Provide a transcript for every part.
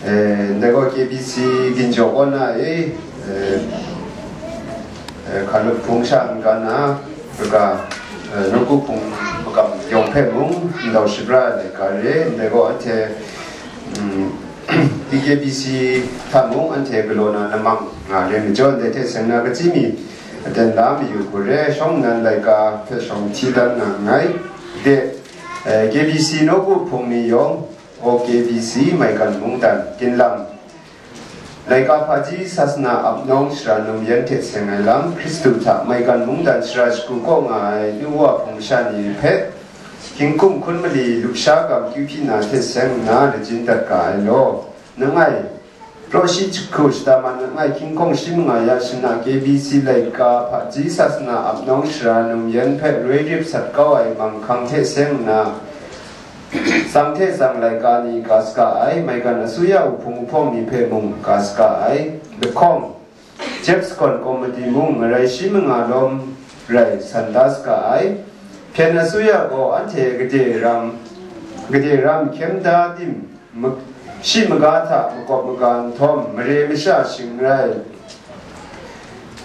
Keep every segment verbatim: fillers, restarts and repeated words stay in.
Eh, ndai gaw K B C ginjaw kaw na e, eh, eh, Hkalup hpung sha n-ga na, kaga, eh, nawku hpung makam yawng hpe mung ndau shabra ai laika re, ndai gaw anhte, mm, P K B C hta mung anhte galaw na lamang nga re majaw, ndai hte seng na kachyi mi aten la mayu hku re, shawng nnan laika hpe shawng hti dan na nngai. De, eh, K B C nawku hpung ni yawng, O K B C maigan mungdan, ginlam, laika hpaji sasana ap nawng shara num yan hte seng ai lam, Hkristu hta maigan mungdan shara shagu kaw nga ai nu wa hpung masha ni hpe, hkying hkum hkun mali lusha gam kyu hpyi na hte seng nna lajin dat ga ai law, nangai, Praw shi jahku shata man langai hkying hkawng shi manga ya shana K B C laika hpaji sasana ap nawng shara num yan hpe roi rip sat kau ai manghkang hte seng nna, tsang hte tsang laika ni ga saga ai, maigan asuya wuhpung wuhpawng ni hpe mung ga saga ai, lahkawng, jep sagawn komiti mung marai shi manga lawm rai san da saga ai, hpyen asuya gaw anhte gade ram, gade ram hkyem da tim, ma-, shi maga hta makawp maga nhtawm, mare masha shingrai,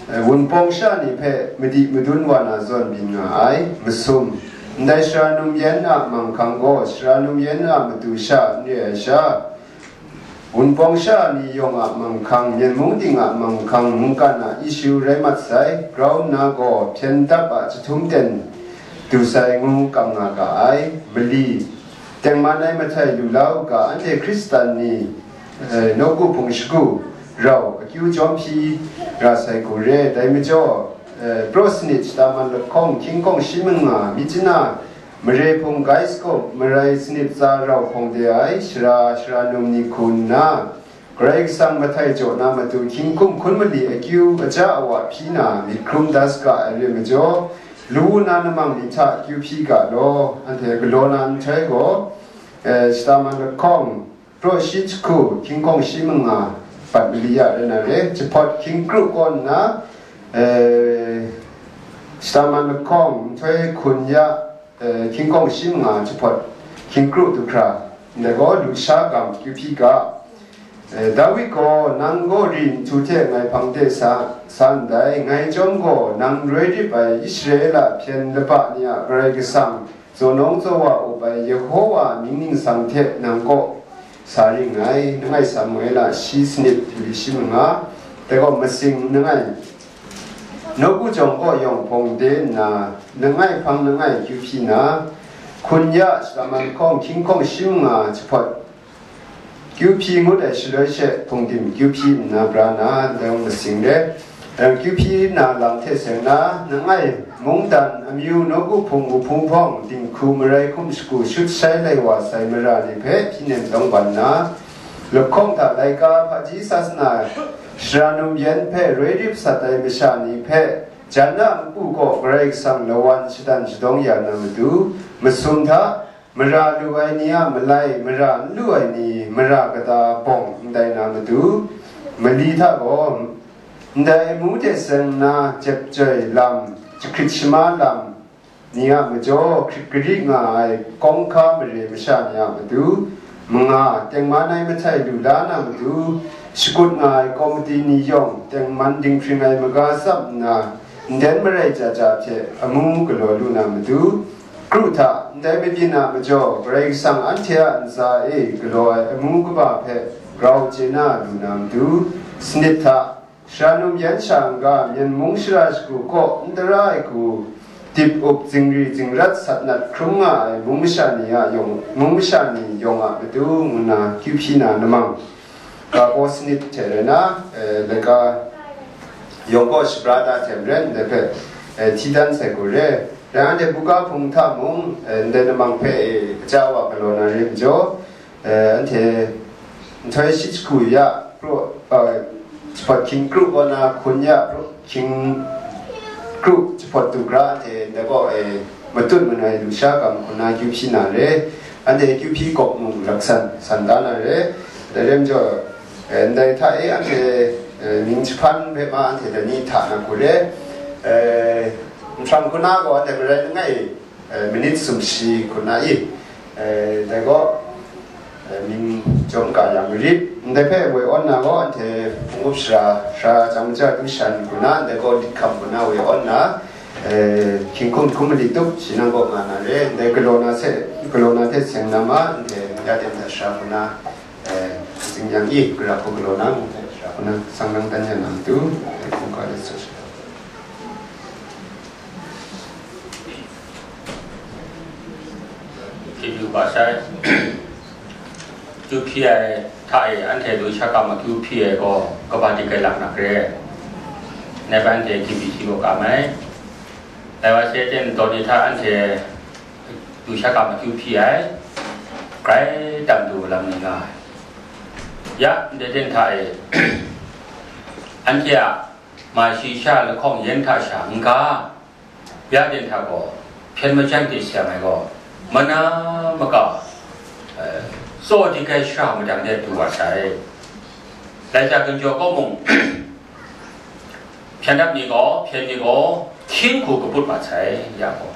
eh, wunpawng sha ni hpe madi madun wa na zawn byin nga ai, masum. Ndai shara num yan a manghkang gaw, shara num yan a matu sha n re ai sha, wunpawng sha ni yawng a manghkang, myen mung ting a manghkang, mungkan a issue rai mat sai, grau nna gaw, hpyen dap a jahtum ten du sai ngu kam nga ga ai, mali, tengman ai mahtai lu la u ga, anhte Hkristan ni, eh, nawku hpung shagu rau akyu jawm hpyi ra sai hku re, dai majaw, eh, praw sanit shata man lahkawng hkying hkawng shi manga, myit chana, mare hpung gai sakawp, marai sanit tsa rau hpawng de ai, shara, shara num ni hku nna, Karai Kasang mahtai jaw na matu hkying hkum hkun mali akyu aja awa hpyi na myit hkrum da saga ai re majaw, lu na namang ni hta kyu hpyi ga law, anhte galaw na nhtoi gaw, eh, shata man lahkawng, praw shi jahku, hkying hkawng shi manga, bat mali ya rai na re, jahpawt hkying kru kaw nna, eh, shata man lahkawng, nhtoi hkun ya, eh, hkying hkawng shi manga jahpawt hkying kru du hkra, ndai gaw lusha gam kyu hpyi ga. Eh, Dawid gaw, nang gaw ri nhtu hte ngai hpang de sa, sa ndai, ngai chyawm gaw, nang roi rip ai Israela hpyen laba ni a Karai Kasang, zaw nawng zaw wa up ai Yehowa mying ningsang hte nang kaw sa ring ngai, langai Samuela shi sanit, hpyi shi manga, dai gaw masing langai, nawku jawng kaw yawng hpawng de nna, langai hpang langai kyu hpyi na, hkun ya shata man hkawng hkying hkawng shi manga jahpawt kyu hpyi ngut ai shaloi she, hpungdim kyu hpyi nna bra na, ndai masing re, eh, kyu hpyi na lam hte seng na, langai mungdan, amyu, nawku hpung, wuhpung hpawng, dinghku, marai hkum shagu, shut shai lai wa sai mara ni hpe hpyi nem tawngban na, lahkawng hta laika hpaji sasana shara num yan hpe roi rip sat ai masha ni hpe, jan a npu kaw Karai Kasang lawan shadan shadawng ya na matu, masum hta, mara lu ai ni a malai, mara n lu ai ni, mara kata bawng ndai na matu, mali hta gaw, ndai amu hte seng nna jep joi lam, jahkrit shama lam ni a majaw, hkrit gari nga ai kawng hka mare masha ni a matu, manga, tengman ai mahtai lu la na matu, shakut nga ai komiti ni yawng, tengman dinghpring ai maga tsap nna, nden marai ja ja hte amu galaw lu na matu, kru hta, ndai mabyin a majaw, Karai Kasang anhte a ntsa e galaw ai amu kaba hpe grau chye na lu na matu, sanit hta, shara num yan sha n-ga, myen mung shara shagu kaw n tara ai hku, dip up zingri zingrat sat nat hkrum nga ai mung masha ni a yawng, mung masha ni yawng a matu ngu na kyu hpyi na namang, ga baw sanit hte rai na, eh, laika yawng kaw shabra da hte maren, ndai hpe, eh, hti dan sai hku re. Rai anhte buga hpung hta mung, eh, ndai namang hpe, eh, kaja wa galaw na re majaw, eh, anhte nhtoi shi jahku ya, pro, eh, jahpawt hkying kru kaw na hkun ya, pro, hkying kru jahpawt du hkra anhte ndai gaw, eh, matut manoi lusha gam hku na kyu hpyi na re, anhte kyu hpyi gawk mung laksan san da na re, dai re majaw, eh, ndai hta e anhte, eh, mying jahpan hpe ma anhte dai ni hta na hku re, eh, nhtang hku na gaw anhte marai langai, eh, minit sumshi hku na i, eh, dai gaw, eh, mying Jawm ka yang marit, ndai hpe woi awn na gaw, anhte hpung up sara, sara jang ja du shan hku na, ndai gaw lit hkam hku na woi awn na, eh, hkying hkum hkum mali tup, shi nang kaw nga na re, ndai galaw na se, galaw na hte seng na ma, ndai ya ten hta sara hku na, eh, tsing yang i, gara hku galaw na, ngu hte sara hku na, sang nang dan ya na matu, eh, hpung ka let sa sha. Chyeju ba sai. Akyu hpyi ai hta e, anhte lusha kam akyu hpyi ai gaw, kaba di kai lak na re? Ngai hpe anhte K B C gaw kam ai. Dai wa she ten tawn ni hta anhte lusha kam akyu hpyi ai, grai tam du lam ni nga ai. Ya, ndai ten hta e, anhte a mashi sha lahkawng yen hta sha n-ga, ya ten hta gaw, hpyen majan de seng ai gaw, mana maka, eh, tsaw di kai shara madang de du wa sai. Laika ginjaw kaw mung, hpyen dap ni gaw, hpyen ni gaw, hkying hku kaput mat sai, ya gaw,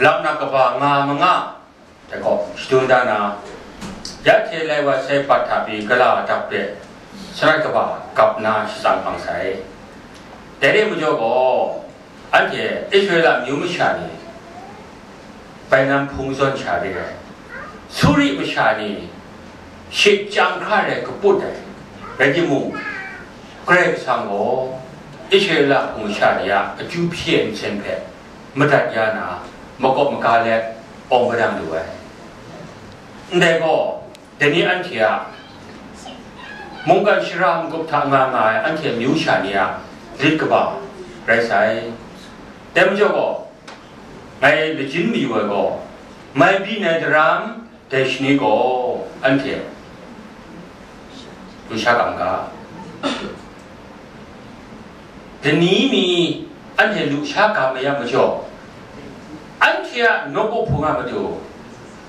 lam na kaba nga manga, dai gaw, shadun da na, ya hte lai wa sai bat hta pyi gala adak hpe, sarai kaba gap na shatsang hpang sai. Dai re majaw gaw, anhte Israela amyu masha ni, bainam hpung zawn sha re ai, Suri masha ni, shit chyang hkra rai kaput ai, rai timung, Karai Kasang gaw Israela hpung masha ni a akyu hpyi ai nsen hpe madat ya na, makawp maga let awng padang lu ai. Ndai gaw, dai ni anhte a mungkan shara magup hta nga nga ai anhte amyu sha ni a lit kaba rai sai. Dai majaw gaw, ngai lajin mayu ai gaw, mai byin ai daram dai shani gaw anhte lusha kam ga. Dani mi anhte lusha kam ai yang majaw, anhte a nawku hpung a matu,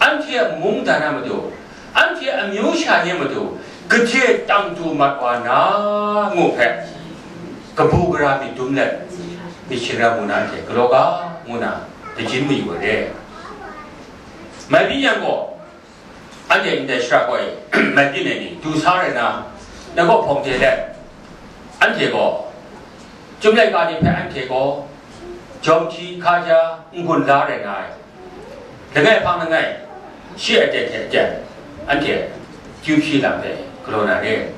anhte a mungdan a matu, anhte a amyu sha ni a matu, kaje tang du mat wa na, ngu hpe, kabu gara myit dum let, myit shingran mu na anhte galaw ga, ngu na, lajin mayu ai re. Mai byin yang gaw, anhte ndai shara gaw e, mai byin ai ni du sa rai na, na gaw hpawng de let, anhte gaw, Chyum laika ni hpe anhte gaw, jawm hti hkaja n-gun la rai nga ai, langai hpang langai, shi ai ten hte aten, anhte akyu hpyi lam hpe galaw na re.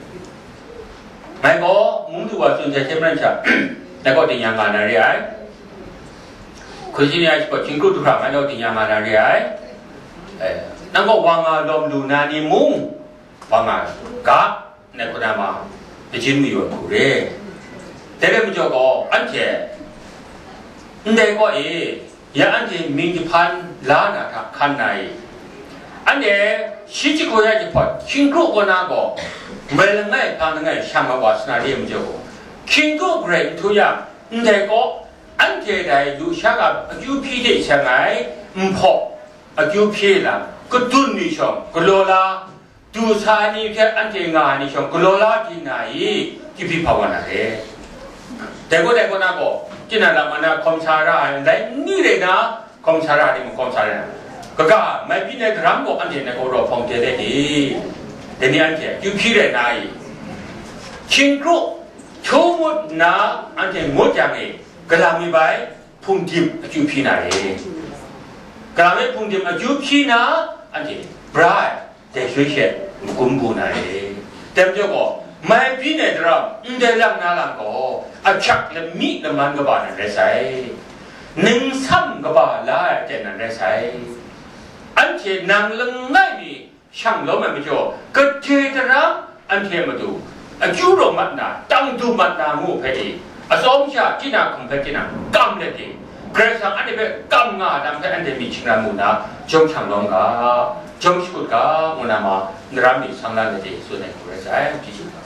Ngai gaw, mung du wa tsun sai hte maren sha, ngai gaw ding yang nga na re ai. Hkun sini ai shapawt hkying kru du hkra ngai gaw ding yang nga na re ai. Eh, nang gaw wa nga lawm lu na ni mung, wa nga ga, ngai hku na ma, lajin mayu ai hku re. Dai rai majaw gaw, anhte, ndai kaw e, ya anhte mying jahpan la na hta hkan na i? Anhte shi jahku ya jahpawt hkying kru kaw na gaw, mai langai hpang langai shang mat wa sa na re ai majaw gaw, hkying kru garai n htu yang, ndai kaw, anhte dai lusha kam akyu hpyi hte seng ai nhpaw akyu hpyi lam, kadun mi shawng, galaw la, du sa ai ni hte anhte nga ai ni shawng galaw la di na i, akyu hpyi hpa wa na re. Dai gaw, dai gaw na gaw, tinang lam a na hkawm sa ra ai, ndai ni rai na, hkawm sa ra ai ni, mahkawm sa ra ai. Kaga, mai byin ai daram gaw anhte ngai gaw raw hpawng de let i, dai ni anhte akyu hpyi rai na i, hkying kru htu ngut nna anhte ngut yang e, galam mi bai, hpung dim akyu hpyi na re. Galam mi hpung dim akyu hpyi na, anhte bra ai, dai shaloi she magum bu na re. Dai majaw gaw, mai byin ai daram ndai lam na lam gaw, ahkyak lami laman kaba nan rai sai. Ningsam kaba la ai aten nan rai sai. Anhte nang langai mi shang lawm ai majaw, kaje daram anhte a matu akyu raw mat na, tang du mat na ngu hpe e, atsawm sha tinang hkum hpe tinang kam let e, Karai Kasang anhte hpe kam nga ai lam hpe anhte myit shingran mu na, jawm shang lawm ga, jawm shakut ga, ngu na ma, daram myit sang la let e, tsun ai hku rai sai, hpyi shing ga.